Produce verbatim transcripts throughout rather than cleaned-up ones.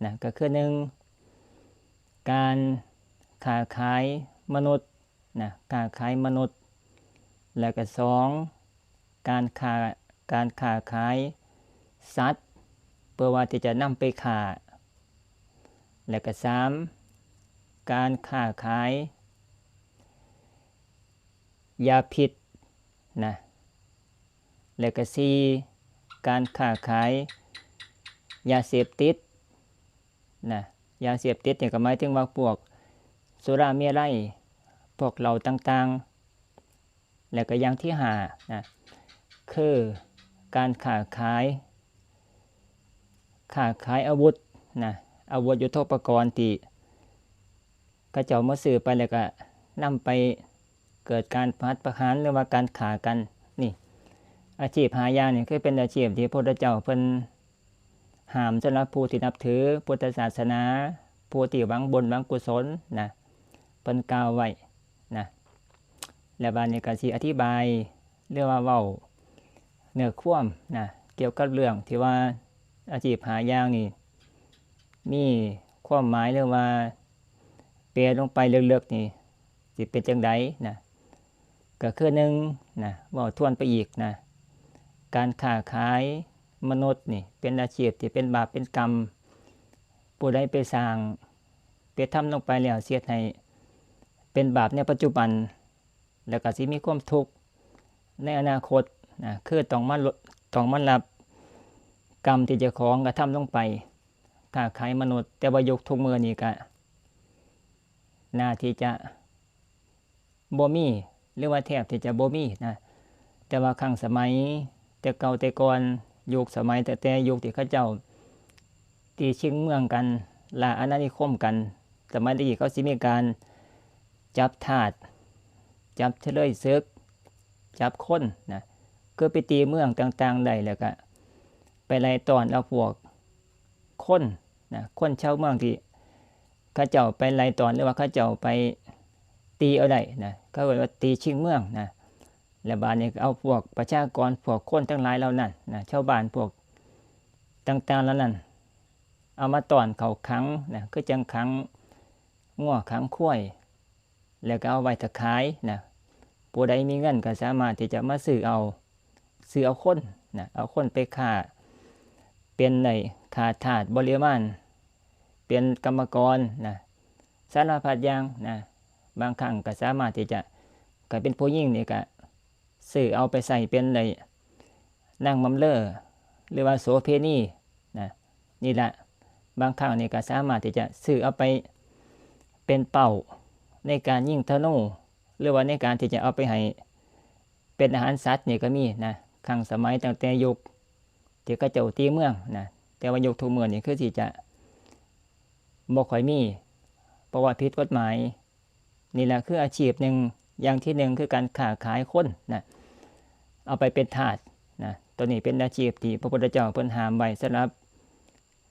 นะ ก็คือหนึ่ง การค้าขายมนุษย์นะ ค้าขายมนุษย์ และก็สอง การค้า การค้าขายสัตว์ เพื่อว่าที่จะนำไปฆ่า และก็สาม การค้าขายยาพิษนะ และก็สี่ การค้าขายยาเสพติดนะ ยาเสพติดเนี่ยก็หมายถึงว่าพวกสุราเมรัย พวกเหล้าต่างๆ และก็อย่างที่ห้านะ คือการค้าขาย ค้าขายอาวุธนะ อาวุธยุทโธปกรณ์ที่เขาเจ้ามาซื้อไปแล้วก็นำไปเกิดการประหัตประหารหรือว่าการฆ่ากัน นี่ อาชีพห้าอย่างนี่คือเป็นอาชีพที่พระพุทธเจ้าเพิ่นห้ามสำหรับผู้ที่นับถือพุทธศาสนา ผู้ที่หวังบุญหวังกุศลนะ เพิ่นกล่าวไว้นะ และบาดนี้ก็สิอธิบายหรือว่าเว้าเนื้อความนะ เกี่ยวกับเรื่องที่ว่าอาชีพห้าอย่างนี่ มีความหมายหรือว่าแปลลงไปลึกๆนี่ สิเป็นจั่งใดนะ ก็คือหนึ่งนะ เว้าทวนไปอีกนะ การค้าขายมนุษย์นี่เป็นอาชีพที่เป็นบาปเป็นกรรม ผู้ใดไปสร้างไปทำลงไปแล้วสิเฮ็ดให้เป็นบาปในปัจจุบัน แล้วก็สิมีความทุกข์ในอนาคตนะ คือต้องมาล- ต้องมารับกรรมที่เจ้าของกระทำลงไป ค้าขายมนุษย์ แต่ว่ายุคทุกมื้อนี้ก็น่าที่จะบ่มี หรือว่าแทบที่จะบ่มีนะ แต่ว่าครั้งสมัยแต่เก่าแต่ก่อน ยุคสมัยแต่แต่ยุคที่เขาเจ้าตีชิงเมืองกัน ล่าอาณานิคมกัน สมัยตะกี้เขาสิมีการจับทาส จับเฉลยศึก จับคนนะ คือไปตีเมืองต่างๆได้ แล้วก็ไปไล่ต้อนเอาพวกคนนะ คนชาวเมืองที่เขาเจ้าไปไล่ต้อน หรือว่าเขาเจ้าไปตีเอาได้นะ เขาเรียกว่าตีชิงเมืองนะ และบาดนี้ก็เอาพวกประชากร พวกคนทั้งหลายเหล่านั้นนะ ชาวบ้านพวกต่างๆเหล่านั้น เอามาต้อนเข้าขังนะ คือจั่งขังงัวขังควาย แล้วก็เอาไว้ถ้าขายนะ ผู้ใดมีเงินก็สามารถที่จะมาซื้อเอา ซื้อเอาคนนะ เอาคนไปฆ่า เป็นได้ฆ่าทาสบริวาร เป็นกรรมกรนะ สารพัดอย่างนะ บางครั้งก็สามารถที่จะ ก็เป็นผู้หญิงนี่ก็ซื้อเอาไปใส่เป็นได้นางบำเรอ หรือว่าโสเภณีนะ นี่แหละ บางครั้งนี่ก็สามารถที่จะซื้อเอาไปเป็นเป้าในการยิงธนู หรือว่าในการที่จะเอาไปให้เป็นอาหารสัตว์นี่ก็มีนะ ครั้งสมัยตั้งแต่ยุคที่เขาเจ้าตีเมืองนะ แต่ว่ายุคทุกมื้อนี่คือสิจะบ่ค่อยมี เพราะว่าผิดกฎหมาย นี่แหละคืออาชีพหนึ่ง อย่างที่หนึ่งคือการค้าขายคนนะ เอาไปเป็นทาสนะ ตัวนี้เป็นอาชีพที่พระพุทธเจ้าเพิ่นห้ามไว้สำหรับ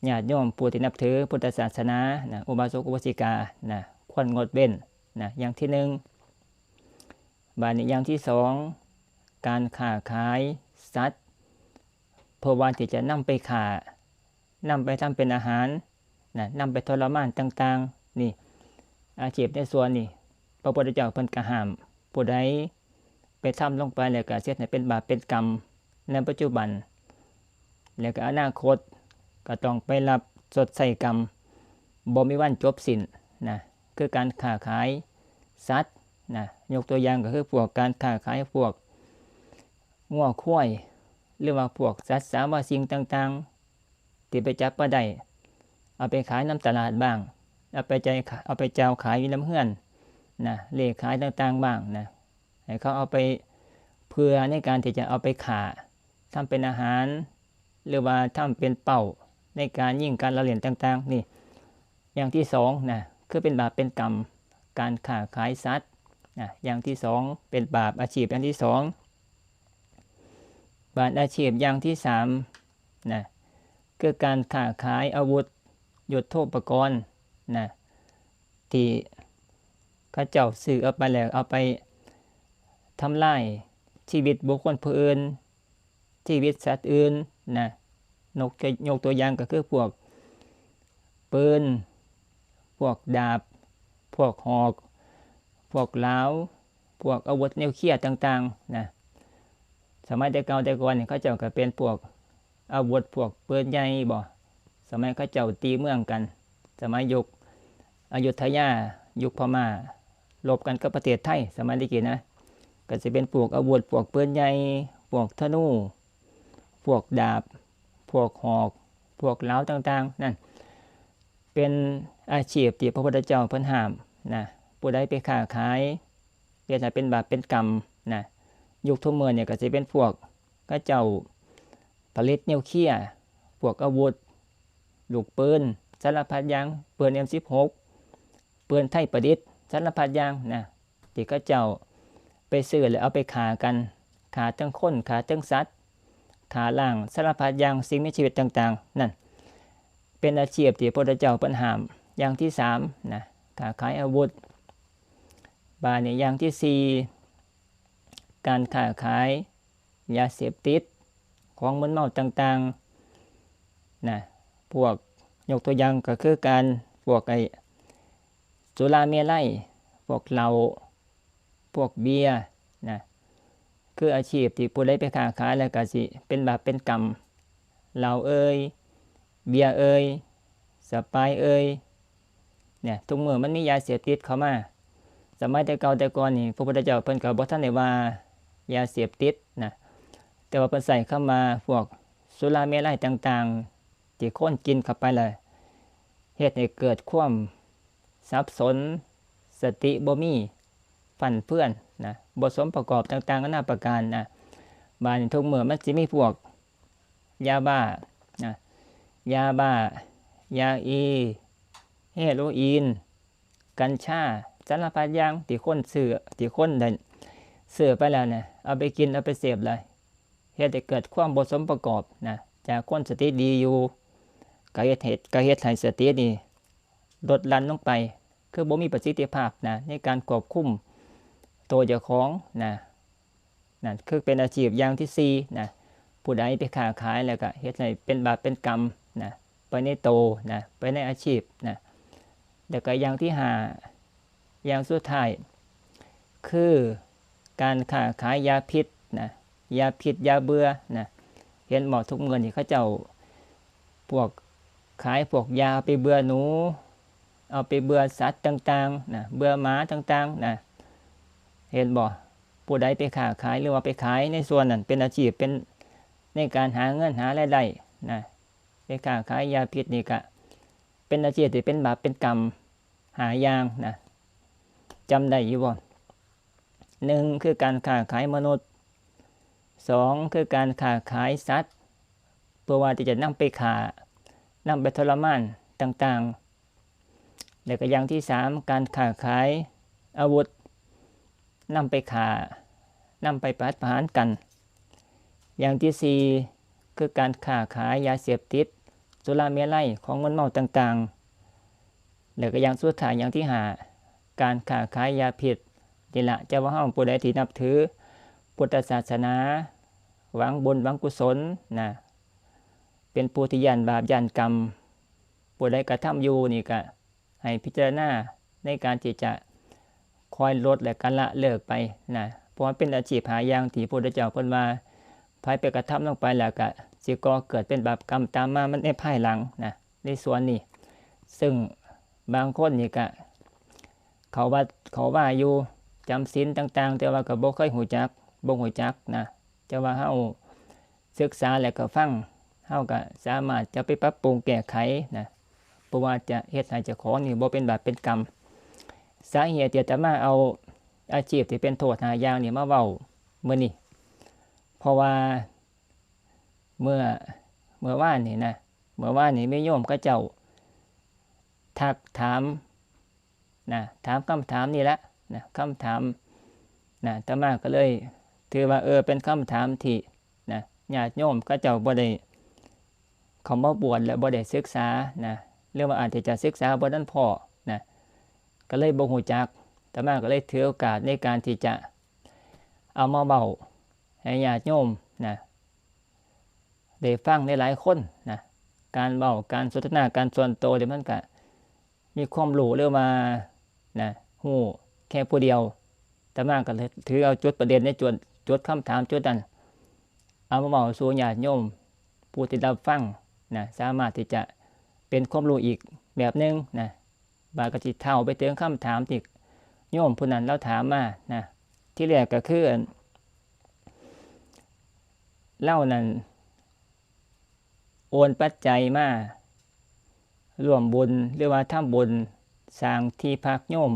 ญาติโยมผู้ที่นับถือพุทธศาสนานะ อุบาสกอุบาสิกานะ ควรงดเว้นนะ อย่างที่หนึ่ง บาดนี้อย่างที่สอง การค้าขายสัตว์ เพื่อว่าที่จะนำไปฆ่า นำไปทำเป็นอาหารนะ นำไปทรมานต่างๆ นี่ อาชีพในส่วนนี้ พระพุทธเจ้าเพิ่นก็ห้าม ผู้ใดไปทำลงไปแล้วก็เฮ็ดให้เป็นบาปเป็นกรรมในปัจจุบัน แล้วก็อนาคตก็ต้องไปรับชดใช้กรรม บ่มีวันจบสิ้นนะ คือการค้าขายสัตว์นะ ยกตัวอย่างก็คือพวกการค้าขายพวกงัวควาย หรือว่าพวกสัตว์สามว่าสิ่งต่างๆ ที่ไปจับมาได้ เอาไปขายนำตลาดบ้าง เอาไปจ่าย เอาไปเจ้าขายอยู่นำเฮือนนะ เล่ขายต่างๆบ้างนะ ให้เขาเอาไปเพื่อในการที่จะเอาไปฆ่า ทำเป็นอาหาร หรือว่าทำเป็นเป้าในการยิงการละเล่นต่างๆ นี่ อย่างที่สองนะ คือเป็นบาปเป็นกรรม การค้าขายสัตว์นะ อย่างที่สอง เป็นบาปอาชีพอย่างที่สอง บาปอาชีพอย่างที่สามนะ คือการค้าขายอาวุธยุทโธปกรณ์นะ ที่เขาเจ้าซื้อเอาไปแล้วเอาไปทำลายชีวิตบุคคลผู้อื่น ชีวิตสัตว์อื่นนะ นก ยกตัวอย่างก็คือพวก ปืน พวกดาบ พวกหอก พวกหลาว พวกอาวุธนิวเคลียร์ต่างๆ นะ สมัยแต่เก่าแต่ก่อนนี่เขาเจ้าก็เป็นพวกอาวุธ พวกปืนใหญ่บ่ สมัยเขาเจ้าตีเมืองกัน สมัยยุคอยุธยา ยุคพม่า รบกันกับประเทศไทย สมัยตะกี้นะ ก็สิเป็นพวกอาวุธ พวกปืนใหญ่ พวกธนู พวกดาบ พวกหอก พวกหลาวต่างๆ นั่น เป็นอาชีพที่พระพุทธเจ้าเพิ่นห้ามนะ ผู้ใดไปค้าขาย เฮ็ดให้เป็นบาปเป็นกรรมนะ ยุคทุกมื้อเนี่ยก็สิเป็นพวกเขาเจ้าผลิตนิวเคลียร์ พวกอาวุธ ลูกปืน สารพัดอย่าง ปืน เอ็มสิบหก ปืนไทยประดิษฐ์ สารพัดอย่างนะ ที่เขาเจ้าไปซื้อแล้วเอาไปฆ่ากัน ฆ่าทั้งคน ฆ่าทั้งสัตว์ ฆ่าล้างสารพัดอย่าง สิ่งมีชีวิตต่างๆ นั่น เป็นอาชีพที่พระพุทธเจ้าเพิ่นห้าม อย่างที่สามนะ ค้าขายอาวุธ บาดนี้อย่างที่สี่ การค้าขายยาเสพติด ของมึนเมาต่างๆ นะ พวก ยกตัวอย่างก็คือการ พวกไอ้สุราเมรัย พวกเหล้า พวกเบียร์นะ คืออาชีพที่ผู้ใดไปค้าขายแล้วก็สิเป็นบาปเป็นกรรม เหล้าเอ่ย เบียร์เอ่ย สไปร์เอ่ย เนี่ย ทุกมื้อมันมียาเสพติดเข้ามา สมัยแต่เก่าแต่ก่อนนี่ พระพุทธเจ้าเพิ่นก็บ่ทันได้ว่ายาเสพติดนะ แต่ว่าเพิ่นใช้คำว่าพวกสุราเมรัยต่างๆ ที่คนกินเข้าไปแล้ว เฮ็ดให้เกิดความสับสน สติบ่มี ฟั่นเฟือนนะ บ่สมประกอบต่างๆ นานาประการนะ บาดนี้ทุกมื้อมันสิมีพวกยาบ้านะ ยาบ้า ยาอี เฮโรอีน กัญชา สารพัดอย่างที่คนซื้อ ที่คนได้ซื้อไปแล้วเนี่ย เอาไปกิน เอาไปเสพเลย เฮ็ดให้เกิดความบ่สมประกอบนะ จากคนสติดีอยู่ ก็เฮ็ด เฮ็ด ก็เฮ็ดให้สตินี่ลดหลั่นลงไป คือบ่มีประสิทธิภาพนะ ในการควบคุมตัวเจ้าของนะ นั่นคือเป็นอาชีพอย่างที่สี่นะ ผู้ใดไปค้าขายแล้วก็เฮ็ดให้เป็นบาปเป็นกรรมนะ ไปในโตนะ ไปในอาชีพนะ แล้วก็อย่างที่ห้า อย่างสุดท้าย คือการค้าขายยาพิษนะ ยาพิษยาเบื่อนะ เห็นบ่ ทุกมื้อนี่เขาเจ้า พวกขายพวกยาเอาไปเบื่อหนู เอาไปเบื่อสัตว์ต่างๆ นะ เบื่อหมาต่างๆ นะ เห็นบ่ ผู้ใดไปค้าขายหรือว่าไปขายในส่วนนั้นเป็นอาชีพ เป็นในการหาเงินหารายได้นะ ไปค้าขายยาพิษนี่ก็เป็นอาชีพที่เป็นบาปเป็นกรรมห้าอย่างนะ จำได้อยู่บ่ หนึ่ง คือการค้าขายมนุษย์ สอง คือการค้าขายสัตว์ เพื่อว่าที่จะนำไปฆ่า นำไปทรมานต่างๆ แล้วก็อย่างที่สาม การค้าขายอาวุธ นำไปฆ่า นำไปประหัตประหารกัน อย่างที่สี่ คือการค้าขายยาเสพติด สุราเมรัย ของมึนเมาต่างๆ แล้วก็อย่างสุดท้าย อย่างที่ห้า การค้าขายยาพิษ นี่ละ จะว่าเฮาผู้ใดที่นับถือพุทธศาสนา หวังบุญหวังกุศลนะ เป็นผู้ที่ย้านบาปย้านกรรม ผู้ใดกระทำอยู่นี่ก็ให้พิจารณาในการที่จะคอยลดและก็ละเลิกไปนะ เพราะมันเป็นอาชีพห้าอย่างที่พระพุทธเจ้าเพิ่นว่า ไผไปกระทำลงไปแล้วก็สิก่อเกิดเป็นบาปกรรมตามมามันในภายหลังนะ ในส่วนนี้ ซึ่งบางคนนี่ก็ เขาว่า เขาว่าอยู่ จำศีลต่างๆ แต่ว่าก็บ่เคยฮู้จัก บ่ฮู้จักนะ แต่ว่าเฮาศึกษาแล้วก็ฟัง เฮาก็สามารถจะไปปรับปรุงแก้ไขนะ เพราะว่าจะเฮ็ดให้เจ้าของนี่บ่เป็นบาปเป็นกรรม สาเหตุที่อาตมาเอาอาชีพที่เป็นโทษห้าอย่างนี่มาเว้ามื้อนี้ เพราะว่าเมื่อ เมื่อวานนี่นะ เมื่อวานนี่มีโยมเขาเจ้าทักถามนะ ถามคำถามนี่ละนะ คำถามนะ อาตมาก็เลยถือว่า เออ เป็นคำถามที่นะ ญาติโยมเขาเจ้าบ่ได้เข้ามาบวชและบ่ได้ศึกษานะ หรือว่าอาจจะศึกษาบ่ทันพอนะ ก็เลยบ่ฮู้จัก อาตมาก็เลยถือโอกาสในการที่จะเอามาเว้าให้ญาติโยมนะ ได้ฟังหลายๆคนนะ ก การเว้า การสนทนา การส่วนตัวเนี่ยมันก็มีความรู้หรือว่า นะ ฮู้แค่ผู้เดียว อาตมาก็เลยถือเอาจุดประเด็นในจุด จุดคำถามจุดนั้น เอามาเว้าสู่ญาติโยมผู้ที่รับฟัง นะ สามารถที่จะเป็นความรู้อีกแบบหนึ่ง นะ บาดก็สิเฒ่าไปถึงคำถามที่โยมผู้นั้นลาวถามมา นะ ทีแรกก็คือ ลาวนั่นโอนปัจจัยมาร่วมบุญ หรือว่าทำบุญสร้างที่พักโยม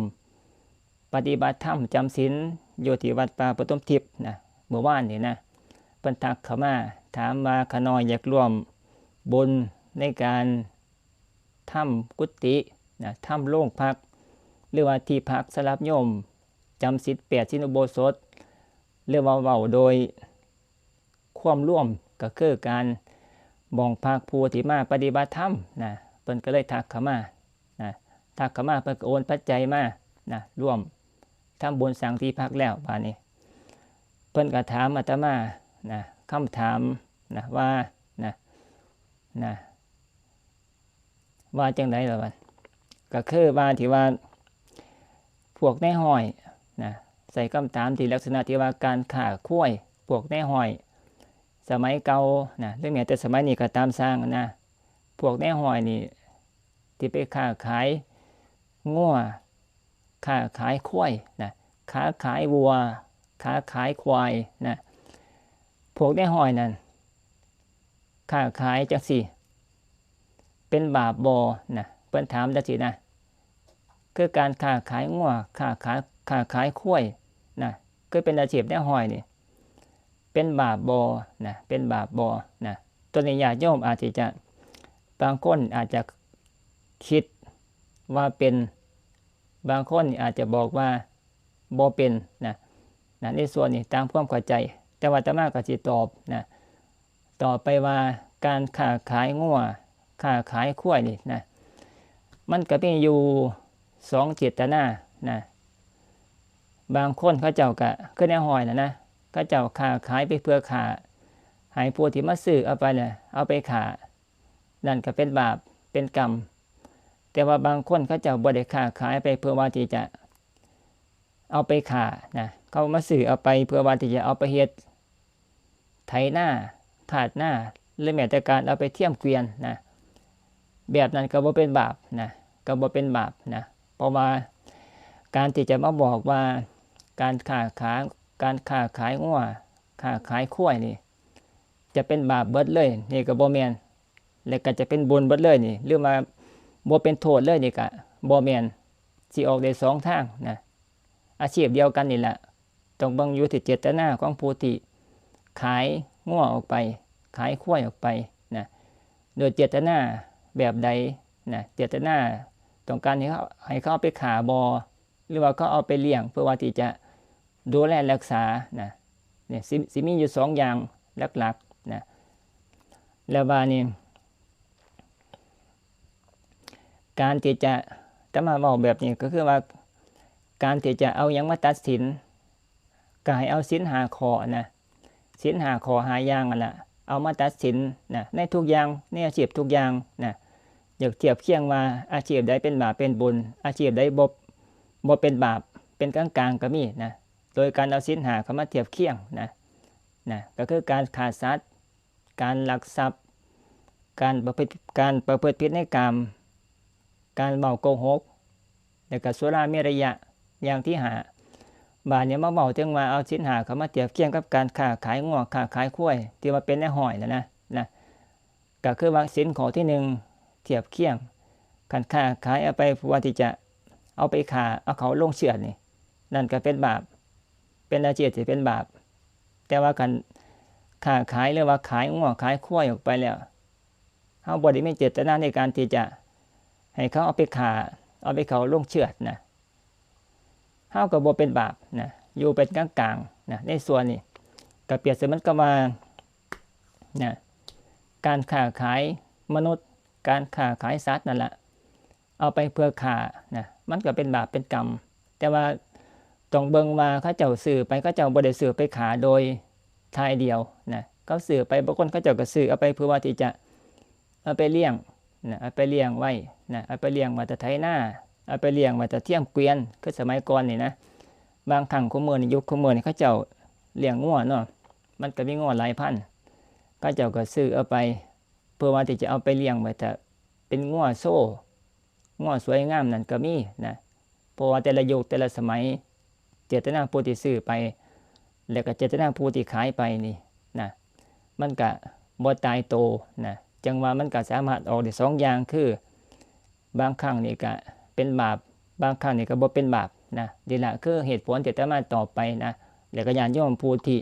ปฏิบัติธรรมจำศีลอยู่ที่วัดป่าปทุมทิพย์ นะ เมื่อวานนี่นะ เพิ่นทักเข้ามาถามว่า ข้าน้อยอยากร่วมบุญในการทำกุฏิ นะ ทำโรงพัก หรือว่าที่พักสำหรับโยมจำศีลแปด ศีลอุโบสถ หรือว่าเว้าโดยความรวมก็คือการหม่องพักผู้ที่มาปฏิบัติธรรม นะ เพิ่นก็เลยทักเข้ามา นะ ทักเข้ามา เพิ่นก็โอนปัจจัยมา นะ ร่วมทำบุญสร้างที่พักแล้ว บาดนี้เพิ่นก็ถามอาตมา นะ คำถาม นะ ว่า นะ นะ ว่าจั่งใดล่ะบัด ก็คือว่าที่ว่า พวกนายฮ้อย นะ ใส่คำถามที่ลักษณะที่ว่าการค้าควาย พวกนายฮ้อยสมัยเก่า นะ หรือแม้แต่สมัยนี้ก็ตามซ่างนะ พวกนายฮ้อยนี่ที่ไปค้าขายงัว ค้าขายควาย นะ ค้าขายวัว ค้าขายควาย นะ พวกนายฮ้อยนั่น ค้าขายจั่งซี้ เป็นบาปบ่ นะ เพิ่นถามจั่งซี้นะ คือการค้าขายงัว ค้าขาย ค้าขายควาย นะ คือเป็นอาชีพนายฮ้อยนี่ เป็นบาปบ่ นะ เป็นบาปบ่ นะ ตัวนี้ญาติโยมอาจที่จะ บางคนอาจจะคิดว่าเป็น บางคนอาจจะบอกว่าบ่เป็น นะ นะ ในส่วนนี้ตามความเข้าใจ แต่ว่าอาตมาก็สิตอบ นะ ต่อไปว่าการค้าขายงัว ค้าขายควายนี่นะ มันก็มีอยู่สองเจตนา นะ บางคนเขาเจ้าก็ คือนายฮ้อยน่ะนะ เขาเจ้าค้าขายไปเพื่อฆ่า ให้ผู้ที่มาซื้อเอาไปน่ะ เอาไปฆ่า นั่นก็เป็นบาป เป็นกรรม แต่ว่าบางคนเขาเจ้าบ่ได้ค้าขายไปเพื่อว่าที่จะเอาไปฆ่า นะ เขามาซื้อเอาไปเพื่อว่าที่จะเอาไปเฮ็ดไถนา คาดนา หรือแม้แต่การเอาไปเทียมเกวียน นะ แบบนั้นก็บ่เป็นบาป นะ ก็บ่เป็นบาป นะ เพราะว่าการที่จะมาบอกว่าการค้าขาย การค้าขายงัว ค้าขายควายนี่ จะเป็นบาปเบิดเลย นี่ก็บ่แม่น และก็จะเป็นบุญเบิดเลยนี่ หรือว่าบ่เป็นโทษเลยนี่ก็บ่แม่น สิออกได้สองทาง นะ อาชีพเดียวกันนี่แหละ ต้องเบิ่งอยู่ที่เจตนาของผู้ที่ขายงัวออกไป ขายควายออกไป นะ โดยเจตนาแบบใด นะ เจตนาต้องการให้เขา ให้เขาเอาไปฆ่าบ่ หรือว่าเขาเอาไปเลี้ยงเพื่อว่าที่จะดูแลรักษา นะ เนี่ย สิ สิมีอยู่สองอย่างหลักๆ นะ แล้วบาดนี้ การที่จะ อาตมาเว้าแบบนี้ก็คือว่า การที่จะเอาหยังมาตัดสิน ก็ให้เอาศีลห้าข้อนะ ศีลห้าข้อห้าอย่างนั่นล่ะ เอามาตัดสิน นะ ในทุกอย่าง ในอาชีพทุกอย่าง นะ อยากเทียบเคียงว่าอาชีพใดเป็นบาปเป็นบุญ อาชีพใดบ่ บ่เป็นบาป เป็นกลางๆ ก็มี นะ โดยการเอาศีลห้าเข้ามาเทียบเคียง นะ นะ ก็คือการฆ่าสัตว์ การลักทรัพย์ การประพฤติ การประพฤติผิดในกาม การเว้าโกหก แล้วก็สุราเมรยะ อย่างที่ห้า บาดนี้มาเว้าถึงว่าเอาศีลห้าเข้ามาเทียบเคียงกับการค้าขายงัว ค้าขายควาย ที่ว่าเป็นนายฮ้อยน่ะนะ นะ ก็คือว่าศีลข้อที่หนึ่ง เทียบเคียง คันค้าขายเอาไปเพื่อว่าที่จะเอาไปฆ่า เอาเขาลงเชือดนี่ นั่นก็เป็นบาป เป็นอาชีพที่เป็นบาป แต่ว่าคันค้าขายหรือว่าขายงัวขายควายออกไปแล้ว เฮาบ่ได้มีเจตนาในการที่จะให้เขาเอาไปฆ่า เอาไปเขาลงเชือดนะ เฮาก็บ่เป็นบาปนะ อยู่เป็นกลางๆ นะ ในส่วนนี้ ก็เปรียบเสมือนกับว่า นะ การค้าขายมนุษย์ การค้าขายสัตว์นั่นแหละ เอาไปเพื่อฆ่า นะ มันก็เป็นบาปเป็นกรรม แต่ว่าต้องเบิ่งว่าเขาเจ้าซื้อไป เขาเจ้าบ่ได้ซื้อไปฆ่าโดยท่ายเดียว นะ เขาซื้อไป บางคนเขาเจ้าก็ซื้อเอาไปเพื่อว่าที่จะ เอาไปเลี้ยงนะ เอาไปเลี้ยงไว้นะ เอาไปเลี้ยงไว้แต่ไถนา เอาไปเลี้ยงไว้แต่เทียมเกวียน คือสมัยก่อนนี่นะ บางครั้งคุมื้อนี่ ยุคคุมื้อนี่เขาเจ้าเลี้ยงงัวเนาะ มันก็มีงัวหลายพันธุ์ เขาเจ้าก็ซื้อเอาไป เพื่อว่าที่จะเอาไปเลี้ยงไว้ถ้าเป็นงัวโชว์ งัวสวยงามนั่นก็มีนะ เพราะว่าแต่ละยุคแต่ละสมัย เจตนาผู้ที่ซื้อไป แล้วก็เจตนาผู้ที่ขายไปนี่นะ มันก็บ่ตายโตนะ จั่งว่ามันก็สามารถออกได้สองอย่าง คือ บางครั้งนี่ก็เป็นบาป บางครั้งนี่ก็บ่เป็นบาปนะ นี่ล่ะคือเหตุผลที่อาตมาตอบไปนะ แล้วก็ญาติโยมผู้ที่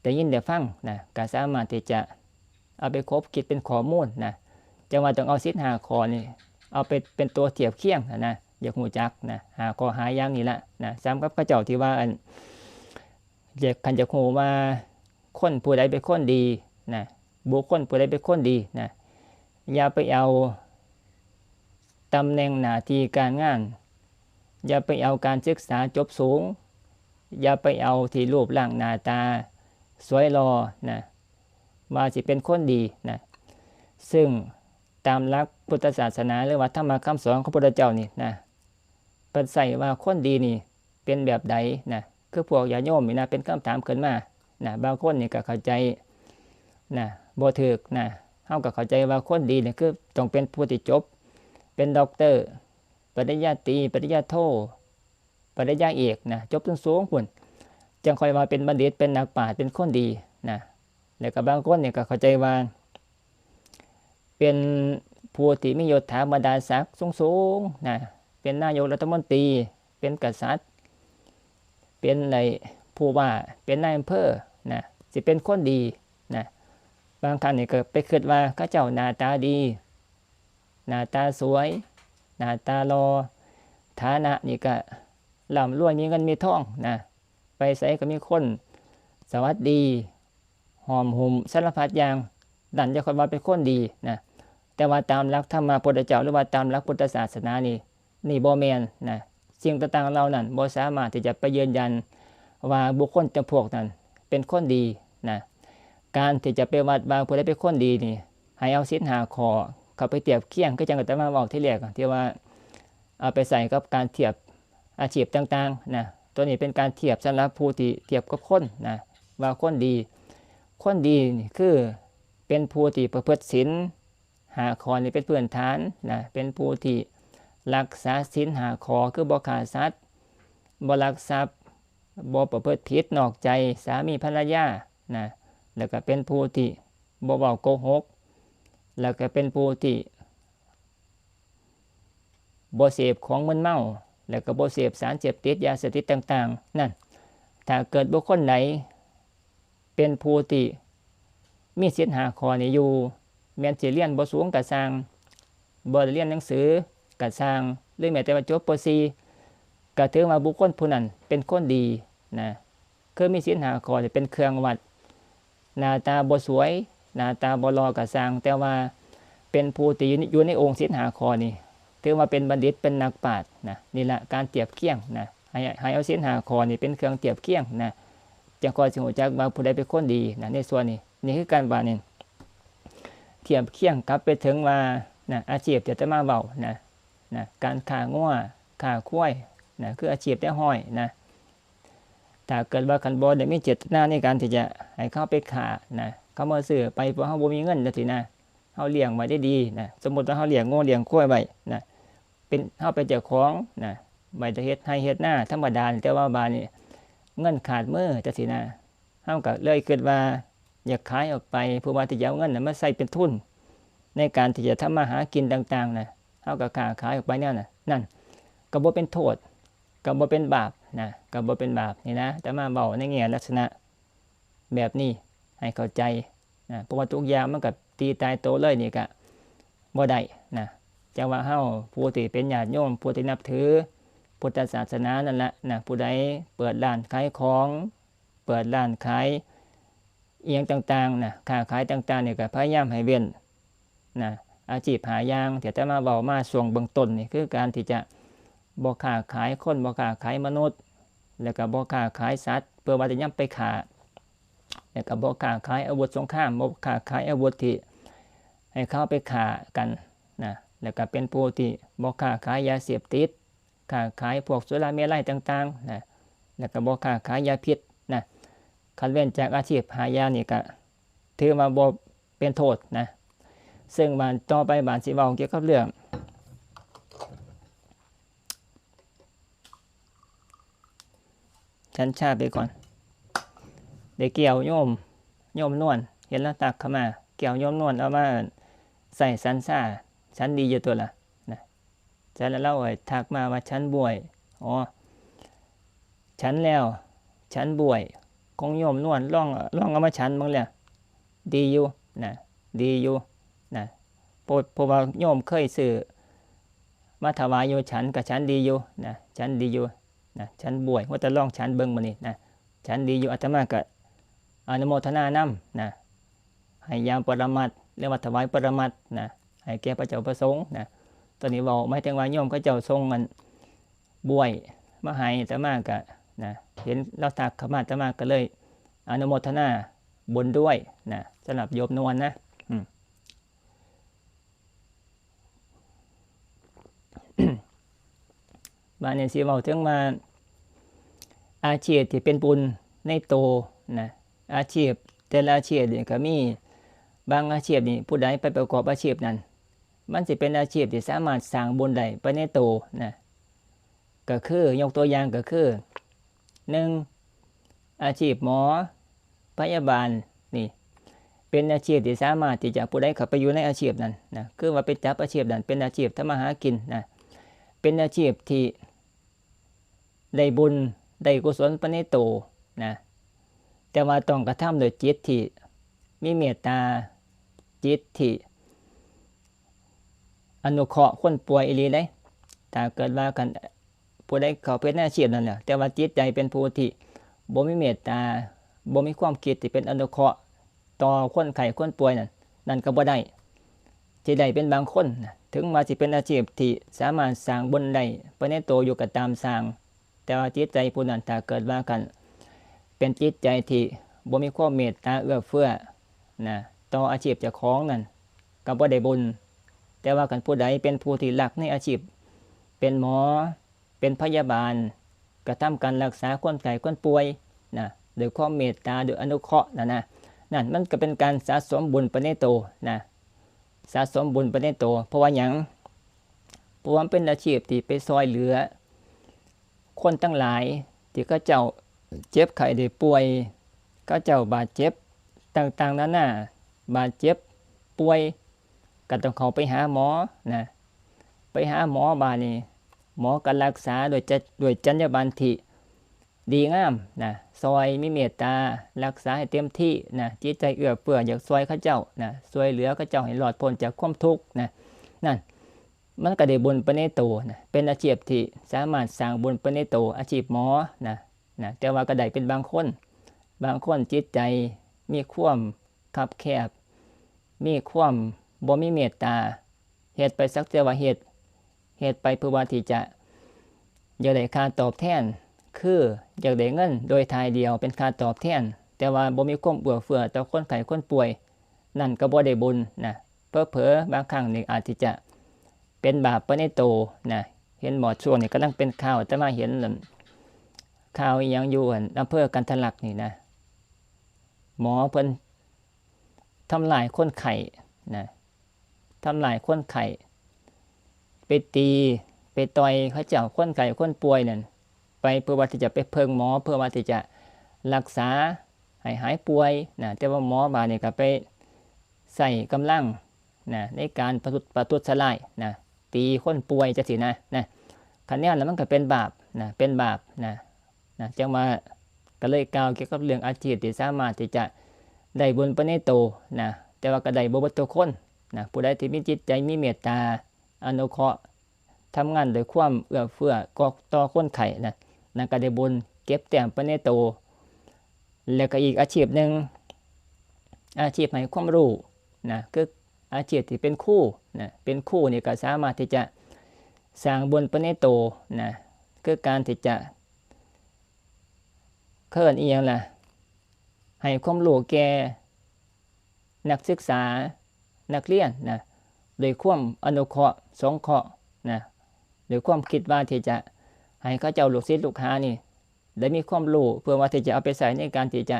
ได้ยินได้ฟังนะ ก็สามารถที่จะเอาไปคบคิดเป็นข้อมูลนะ จั่งว่าต้องเอาศีลห้าข้อนี่ เอาไปเป็นตัวเทียบเคียงนะ อยากรู้จักนะ ห้าข้อห้าอย่างนี่ล่ะนะ สำหรับเขาเจ้าที่ว่าอัน อยาก คันอยากรู้ว่าคนผู้ใดเป็นคนดีนะ บุคคลผู้ใดเป็นคนดีนะ อย่าไปเอาตำแหน่งหน้าที่การงาน อย่าไปเอาการศึกษาจบสูง อย่าไปเอาที่รูปร่างหน้าตาสวยหล่อนะ ว่าสิเป็นคนดีนะ ซึ่งตามหลักพุทธศาสนา หรือว่าธรรมคำสอนของพระพุทธเจ้านี่นะ เพิ่นใส่ว่าคนดีนี่เป็นแบบใดนะ คือพวกญาติโยมนี่นะ เป็นคำถามขึ้นมานะ บางคนนี่ก็เข้าใจนะ บ่ถูกนะ เฮาก็เข้าใจว่าคนดีนี่คือต้องเป็นผู้ที่จบ เป็นด็อกเตอร์ ปริญญาตรี ปริญญาโท ปริญญาเอกนะ จบสูงๆ พุ้น จั่งค่อยว่าเป็นบัณฑิต เป็นนักปราชญ์ เป็นคนดีนะ แล้วก็บางคนนี่ก็เข้าใจว่า เป็นผู้ที่มียศถาบรรดาศักดิ์สูงๆ นะ เป็นนายกรัฐมนตรี เป็นกษัตริย์ เป็นไอ้ผู้ว่า เป็นนายอำเภอนะ สิเป็นคนดีนะ บางครั้งนี่ก็ไปคิดว่าเขาเจ้าหน้าตาดี หน้าตาสวย หน้าตาหล่อ ฐานะนี่ก็ร่ำรวย มีเงินมีทองนะ ไปไสก็มีคนสวัสดี หอมหุมสารพัดอย่าง นั่นจะค่อยว่าเป็นคนดีนะ แต่ว่าตามหลักธรรมะพุทธเจ้า หรือว่าตามหลักพุทธศาสนานี่ นี่บ่แม่นนะ สิ่งต่างๆเหล่านั้นบ่สามารถที่จะไปยืนยันว่าบุคคลจำพวกนั้นเป็นคนดีนะ การที่จะไปวัดว่าผู้ใดเป็นคนดีนี่ ให้เอาศีลห้าข้อเข้าไปเทียบเคียง คือจั่งอาตมาเว้าทีแรกอะ ที่ว่าเอาไปใส่กับการเทียบอาชีพต่างๆนะ ตัวนี้เป็นการเทียบสำหรับผู้ที่เทียบกับคนนะ ว่าคนดี คนดีนี่คือเป็นผู้ที่ประพฤติศีลห้าข้อนี่เป็นพื้นฐานนะ เป็นผู้ที่รักษาศีลห้าข้อ คือบ่ฆ่าสัตว์ บ่ลักทรัพย์ บ่ประพฤติผิดนอกใจสามีภรรยานะ แล้วก็เป็นผู้ที่บ่เว้าโกหก แล้วก็เป็นผู้ที่บ่เสพของมึนเมา แล้วก็บ่เสพสารเสพติด ยาเสพติดต่างๆ นั่น ถ้าเกิดบุคคลใดเป็นผู้ที่มีศีลห้าข้อนี้อยู่ แม้นสิเรียนบ่สูงก็ซ่าง บ่ได้เรียนหนังสือก็ซ่าง หรือแม้แต่ว่าจบ ป.สี่ ก็ถือว่าบุคคลผู้นั้นเป็นคนดีนะ คือมีศีลห้าข้อนี่เป็นเครื่องวัด หน้าตาบ่สวย หน้าตาบ่หล่อก็ซ่าง แต่ว่าเป็นผู้ที่อยู่ใน อยู่ในองค์ศีลห้าข้อนี่ ถือว่าเป็นบัณฑิต เป็นนักปราชญ์นะ นี่ละการเทียบเคียงนะ ให้ ให้เอาศีลห้าข้อนี่เป็นเครื่องเทียบเคียงนะ จั่งค่อยสิรู้จักว่าผู้ใดเป็นคนดีนะ ในส่วนนี้ นี่คือการว่านี่ เทียบเคียงกับไปถึงว่านะ อาชีพที่อาตมาเว้านะ นะ การฆ่างัว ฆ่าควายนะ คืออาชีพแนวฮ้อยนะ ถ้าเกิดว่าคันบ่ได้มีเจตนาในการที่จะให้เขาไปฆ่านะ เขามาซื้อไปเพราะเฮาบ่มีเงินจั่งซี้นะ เฮาเลี้ยงไว้ได้ดีนะ สมมุติว่าเฮาเลี้ยงงัวเลี้ยงควายไว้นะ เป็น เฮาเป็นเจ้าของนะ ไว้แต่เฮ็ดไร่เฮ็ดนาธรรมดานี่ แต่ว่าบาดนี้เงินขาดมือจั่งซี้นะ เฮาก็เลยคิดว่าอยากขายออกไป เพื่อว่าที่จะเอาเงินน่ะมาใส่เป็นทุน ในการที่จะทำมาหากินต่างๆนะ เฮาก็ค้าขายออกไปแนวนั้น นั่นก็บ่เป็นโทษ ก็บ่เป็นบาปนะ ก็บ่เป็นบาปนี่นะ อาตมาเว้าในแง่ลักษณะแบบนี้ให้เข้าใจนะ เพราะว่าทุกอย่างมันก็ตีตายตัวเลยนี่ก็บ่ได้นะ จั่งว่าเฮาผู้ที่เป็นญาติโยม ผู้ที่นับถือพุทธศาสนานั่นละนะ ผู้ใดเปิดร้านขายของ เปิดร้านขายอิหยังต่างๆนะ ค้าขายต่างๆนี่ก็พยายามให้เว้นนะ อาชีพห้าอย่างที่อาตมาเว้ามาช่วงเบื้องต้นนี่ คือการที่จะบ่ค้าขายคน บ่ค้าขายมนุษย์ แล้วก็บ่ค้าขายสัตว์ เพื่อว่าจะนำไปฆ่า แล้วก็บ่ค้าขายอาวุธสงคราม บ่ค้าขายอาวุธที่ ให้เขาไปฆ่ากันนะ แล้วก็เป็นผู้ที่บ่ค้าขายยาเสพติด ค้าขายพวกสุราเมรัยต่างๆนะ แล้วก็บ่ค้าขายยาพิษนะ คันเว้นจากอาชีพห้าอย่างนี่ก็ถือว่าบ่เป็นโทษนะ ซึ่งบาดต่อไปบาดสิเว้าเกี่ยวกับเรื่อง ฉันชาไปก่อน ได้แก้วโยม โยมนวล เห็นลาวทักเข้ามา แก้วโยมนวลเอามาใส่ฉันชา ฉันดีอยู่ตัวละนะ ฉันแล้วลาวทักมาว่าฉันบวย อ๋อ ฉันแล้ว ฉันบวย ของโยมนวล ลอง ลองเอามาฉันเบิ่งแล้ว ดีอยู่นะ ดีอยู่นะ เพราะ เพราะว่าโยมเคยซื้อมาถวายอยู่ ฉันก็ฉันดีอยู่นะ ฉันดีอยู่นะ ฉันบวย ว่าแต่ลองฉันเบิ่งมื้อนี้นะ ฉันดีอยู่ อาตมาก็อนุโมทนานำนะ ให้ยามปรมัตถ์ หรือว่าถวายปรมัตถ์นะ ให้แก่พระเจ้าพระสงฆ์นะ ตอนนี้เว้าหมายถึงว่าโยมเขาเจ้าส่งอันบวยมาให้อาตมาก็นะ เห็นลาวทักเข้ามา อาตมาก็เลยอนุโมทนาบุญด้วยนะ สำหรับโยมนวลนะ อืม บาดนี้สิเว้าถึงว่า อาชีพที่เป็นบุญในโตนะ อาชีพแต่ละอาชีพนี่ก็มี บางอาชีพนี่ผู้ใดไปประกอบอาชีพนั้น มันสิเป็นอาชีพที่สามารถสร้างบุญได้ไปในโตนะ ก็คือยกตัวอย่างก็คือ หนึ่ง อาชีพหมอ พยาบาลนี่ เป็นอาชีพที่สามารถที่จะผู้ใดเข้าไปอยู่ในอาชีพนั้นนะ คือว่าไปจับอาชีพนั้นเป็นอาชีพทำมาหากินนะ เป็นอาชีพที่ได้บุญได้กุศลไปในโตนะ แต่ว่าต้องกระทำโดยจิตที่มีเมตตา จิตที่อนุเคราะห์คนป่วยอีหลีเด้ ถ้าเกิดว่าคันผู้ใดเข้าไปในอาชีพนั้นแล้ว แต่ว่าจิตใจเป็นผู้ที่บ่มีเมตตา บ่มีความคิดที่เป็นอนุเคราะห์ต่อคนไข้คนป่วยนั่น นั่นก็บ่ได้ สิได้เป็นบางคนนะ ถึงว่าสิเป็นอาชีพที่สามารถสร้างบุญได้ไปในโตอยู่ก็ตามสร้าง แต่ว่าจิตใจผู้นั้นถ้าเกิดว่าคันเป็นจิตใจที่บ่มีความเมตตาเอื้อเฟื้อนะ ต่ออาชีพเจ้าของนั่น ก็บ่ได้บุญ แต่ว่าคันผู้ใดเป็นผู้ที่รักในอาชีพ เป็นหมอ เป็นพยาบาล กระทำการรักษาคนไข้คนป่วยนะ ด้วยความเมตตา ด้วยอนุเคราะห์นะนะ นั่นมันก็เป็นการสะสมบุญไปในโตนะ สะสมบุญไปในโต เพราะว่าหยัง เพราะว่ามันเป็นอาชีพที่ไปซอยเหลือ คนทั้งหลายที่เขาเจ้าเจ็บไข้ได้ป่วย เขาเจ้าบาดเจ็บต่างๆนานา บาดเจ็บป่วย ก็ต้องเข้าไปหาหมอนะ ไปหาหมอบาดนี้ หมอก็รักษาโดยจะ โดยจรรยาบรรณที่ดีงามนะ ซอยมีเมตตา รักษาให้เต็มที่นะ จิตใจเอื้อเฟื้ออยากซอยเขาเจ้านะ ซอยเหลือเขาเจ้าให้รอดพ้นจากความทุกข์นะ นั่น มันก็ได้บุญไปในโตนะ เป็นอาชีพที่สามารถสร้างบุญไปในโต อาชีพหมอนะ นะ แต่ว่าก็ได้เป็นบางคน บางคนจิตใจมีความคับแคบ มีความบ่มีเมตตา เฮ็ดไปสักแต่ว่าเฮ็ด เฮ็ดไปเพื่อว่าที่จะอยากได้ค่าตอบแทน คืออยากได้เงินโดยถ่ายเดียวเป็นค่าตอบแทน แต่ว่าบ่มีความเอื้อเฟื้อต่อคนไข้คนป่วย นั่นก็บ่ได้บุญนะ เผลอๆบางครั้งนี่อาจที่จะเป็นบาปไปในโตนะ เห็นบ่ ช่วงนี้กำลังเป็นข่าว อาตมาเห็นนั่น ข่าวอีหยังอยู่อันอำเภอกันทะลักนี่นะ หมอเพิ่นทำร้ายคนไข้นะ ทำร้ายคนไข้ ไปตี ไปต่อยเขาเจ้า คนไข้คนป่วยนั่น ไปเพื่อว่าที่จะไปเพิ่งหมอ เพื่อว่าที่จะรักษาให้หายป่วยนะ แต่ว่าหมอบาดนี้ก็ไปใช้กำลังนะ ในการประทุษ ประทุษร้ายนะ ตีคนป่วยจังซี้นะ นะ คันแนวนั้นมันก็เป็นบาปนะ เป็นบาปนะ นะ จั่งว่าก็เลยกล่าวเกี่ยวกับเรื่องอาชีพที่สามารถที่จะได้บุญไปในโตนะ แต่ว่าก็ได้บ่เบิดทุกคนนะ ผู้ใดที่มีจิตใจมีเมตตา อนุเคราะห์ ทำงานด้วยความเอื้อเฟื้อก็ต่อคนไข้นะ นั่นก็ได้บุญเก็บแต้มไปในโต แล้วก็อีกอาชีพหนึ่ง อาชีพให้ความรู้นะ คืออาชีพที่เป็นครูนะ เป็นครูนี่ก็สามารถที่จะสร้างบุญไปในโตนะ คือการที่จะ เขาเอิ้นอีหยังล่ะ ให้ความรู้แก่นักศึกษา นักเรียนนะ ด้วยความอนุเคราะห์สงเคราะห์นะ ด้วยความคิดว่าที่จะให้เขาเจ้าลูกศิษย์ลูกหานี่ ได้มีความรู้เพื่อว่าที่จะเอาไปใช้ในการที่จะ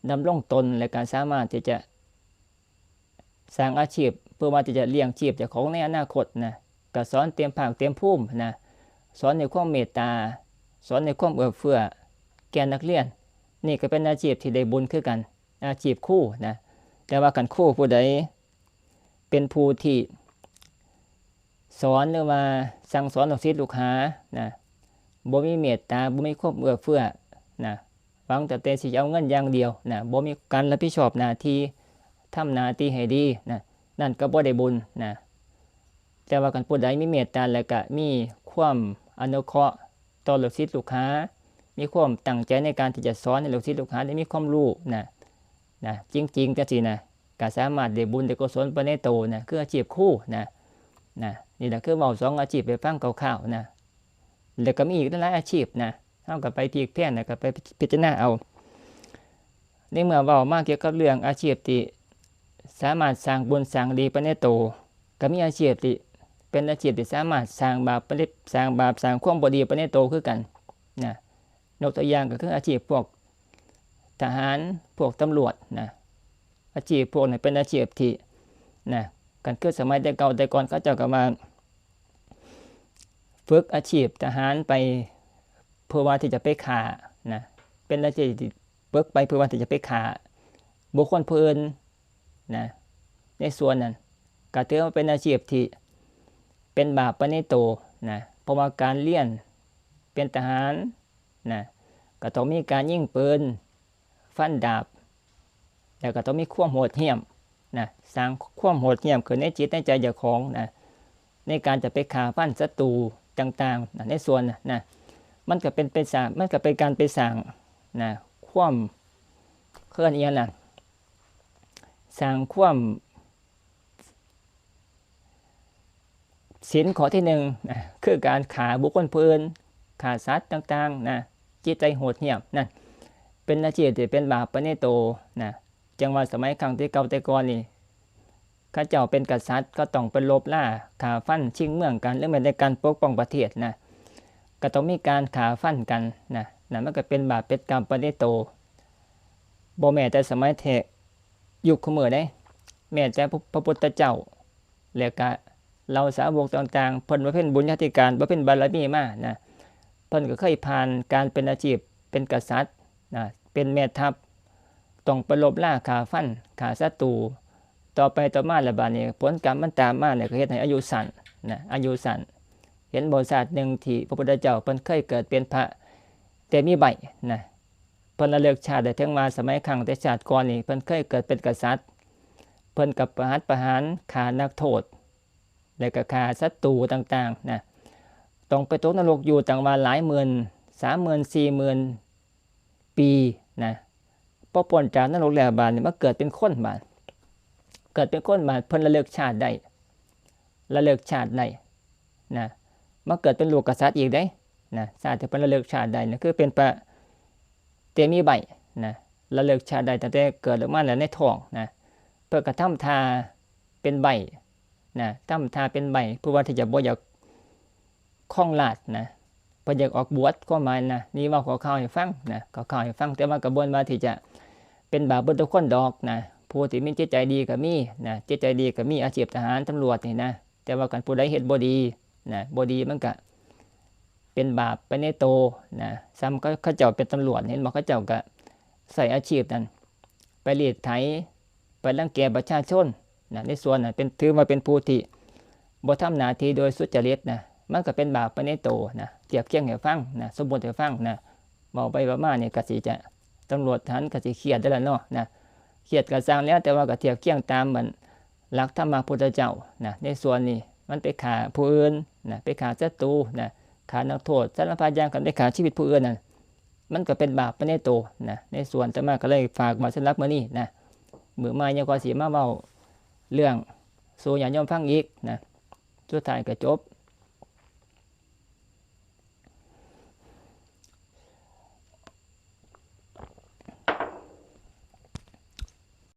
ดำรงตน และก็สามารถที่จะสร้างอาชีพ เพื่อว่าที่จะเลี้ยงชีพเจ้าของในอนาคตนะ ก็สอนเต็มภาคเต็มภูมินะ สอนในความเมตตา สอนในความเอื้อเฟื้อแก่นักเรียน นี่ก็เป็นอาชีพที่ได้บุญคือกัน อาชีพครูนะ แต่ว่าคันครูผู้ใดเป็นผู้ที่สอนหรือว่าสั่งสอนลูกศิษย์ลูกหานะ บ่มีเมตตา บ่มีความเอื้อเฟื้อนะ หวังแต่แต่สิเอาเงินอย่างเดียวนะ บ่มีการรับผิดชอบหน้าที่ ทำหน้าที่ให้ดีนะ นั่นก็บ่ได้บุญนะ แต่ว่าคันผู้ใดมีเมตตา และก็มีความอนุเคราะห์ต่อลูกศิษย์ลูกหา มีความตั้งใจในการที่จะสอนให้ลูกศิษย์ลูกหาได้มีความรู้นะ นะ จริงๆ จังซี้นะ ก็สามารถได้บุญได้กุศลไปในโตนะ คืออาชีพครูนะ นะ นี่แหละคือเว้าสองอาชีพให้ฟังคร่าวๆ นะ แล้วก็มีอีกหลายๆอาชีพนะ เฮาก็ไปพลิกแพลง แล้วก็ไปพิจารณาเอา ในเมื่อเว้ามาเกี่ยวกับเรื่องอาชีพที่สามารถสร้างบุญสร้างดีไปในโต ก็มีอาชีพที่เป็นอาชีพที่สามารถสร้างบาปไปใน สร้างบาปสร้างความบ่ดีไปในโตคือกันนะ ยกตัวอย่างก็คืออาชีพพวกทหาร พวกตำรวจนะ อาชีพพวกนั้นเป็นอาชีพที่นะ คันคือสมัยแต่เก่าแต่ก่อนเขาเจ้าก็มาฝึกอาชีพทหารไป เพื่อว่าที่จะไปฆ่านะ เป็นอาชีพที่ฝึกไปเพื่อว่าที่จะไปฆ่าบุคคลผู้อื่นนะ ในส่วนนั้นก็ถือว่าเป็นอาชีพที่เป็นบาปไปในโตนะ เพราะว่าการเรียนเป็นทหารนะ ก็ต้องมีการยิงปืน ฟันดาบ แล้วก็ต้องมีความโหดเหี้ยมนะ สร้างความโหดเหี้ยมขึ้นในจิตในใจเจ้าของนะ ในการจะไปฆ่าฟันศัตรูต่างๆนะ ในส่วนนะนะ มันก็เป็นไปสร้าง มันก็เป็นการไปสร้างนะ ความ เขาเอิ้นอิหยังล่ะ สร้างความ ศีลข้อที่หนึ่งนะ คือการฆ่าบุคคลผู้อื่น ฆ่าสัตว์ต่างๆนะ จิตใจโหดเหี้ยมนั่น เป็นอาชีพที่เป็นบาปไปในโตนะ จังว่าสมัยครั้งแต่เก่าแต่ก่อนนี่ เขาเจ้าเป็นกษัตริย์ก็ต้องไปรบราฆ่าฟันชิงเมืองกัน หรือแม้แต่การปกป้องประเทศนะ ก็ต้องมีการฆ่าฟันกันนะ นั่นมันก็เป็นบาปเป็นกรรมไปในโต บ่แม้แต่สมัยแท้ ยุคคุมื้อเด้ แม้แต่พระ พระพุทธเจ้า แล้วก็เหล่าสาวกต่างๆ เพิ่นบำเพ็ญบุญญาธิการ บำเพ็ญบารมีมานะ เพิ่นก็เคยผ่านการเป็นอาชีพเป็นกษัตริย์นะ เป็นแม่ทัพ ต้องไปรบราฆ่าฟัน ฆ่าศัตรู ต่อไปต่อมาแล้วบาดนี้ ผลกรรมมันตามมาเนี่ย ก็เฮ็ดให้อายุสั้นนะ อายุสั้น เห็นบ่ ชาติหนึ่งที่พระพุทธเจ้าเพิ่นเคยเกิดเป็นพระ แต่มีใบ้นะ เพิ่นละเลิกชาติได้ ถึงว่าสมัยครั้งแต่ชาติก่อนนี่ เพิ่นเคยเกิดเป็นกษัตริย์ เพิ่นก็ประหัตประหารฆ่านักโทษ แล้วก็ฆ่าศัตรูต่างๆนะ ต้องไปตกนรกอยู่ตั้งว่าหลายหมื่น สามหมื่น สี่หมื่น ปีนะ พอพ้นจากนรกแล้วบาดนี้มาเกิดเป็นคนบาด เกิดเป็นคนบาด เพิ่นละเลิกชาติได้ ละเลิกชาติได้นะ มาเกิดเป็นลูกกษัตริย์อีกเด้นะ ชาติที่เพิ่นละเลิกชาติได้นะ คือเป็นพระ แต่มีใบ้นะ ละเลิกชาติได้ตั้งแต่เกิดออกมาแล้วในท้องนะ เพิ่นก็ทำท่าเป็นใบ้นะ ทำท่าเป็นใบ้ เพื่อว่าที่จะบ่อยากครองราชย์นะ เพิ่นอยากออกบวช ความหมายนะ นี่เว้าคร่าวๆให้ฟังนะ คร่าวๆให้ฟัง แต่ว่าก็บ่แม่นว่าที่จะเป็นบาปเบิดทุกคนดอกนะ ผู้ที่มีจิตใจดีก็มีนะ จิตใจดีก็มี อาชีพทหาร ตำรวจนี่นะ แต่ว่าคันผู้ใดเฮ็ดบ่ดีนะ บ่ดีมันก็เป็นบาปไปในโตนะ ส่ำเขา เขาเจ้าเป็นตำรวจ เห็นบ่ เขาเจ้าก็ใช้อาชีพนั้นไปรีดไถ ไปรังแกประชาชนนะ ในส่วนนั้นเป็น ถือว่าเป็นผู้ที่บ่ทำหน้าที่โดยสุจริตนะ มันก็เป็นบาปไปในโตนะ เทียบเคียงให้ฟังนะ สมมุติให้ฟังนะ เว้าไปเว้ามานี่ก็สิจะ ตำรวจทหารก็สิเครียดได้ล่ะเนาะนะ เครียดก็ซ่างแล้ว แต่ว่าก็เทียบเคียงตามมัน หลักธรรมะพุทธเจ้านะ ในส่วนนี้มันไปฆ่าผู้อื่นนะ ไปฆ่าศัตรูนะ ฆ่านักโทษ สารพัดอย่าง กันไปฆ่าชีวิตผู้อื่นนั่น มันก็เป็นบาปไปในโตนะ ในส่วนอาตมาก็เลยฝากไว้สำหรับมื้อนี้นะ มื้อใหม่ยังก็สิมาเว้าเรื่องสู่ญาติโยมฟังอีกนะ สุดท้ายก็จบ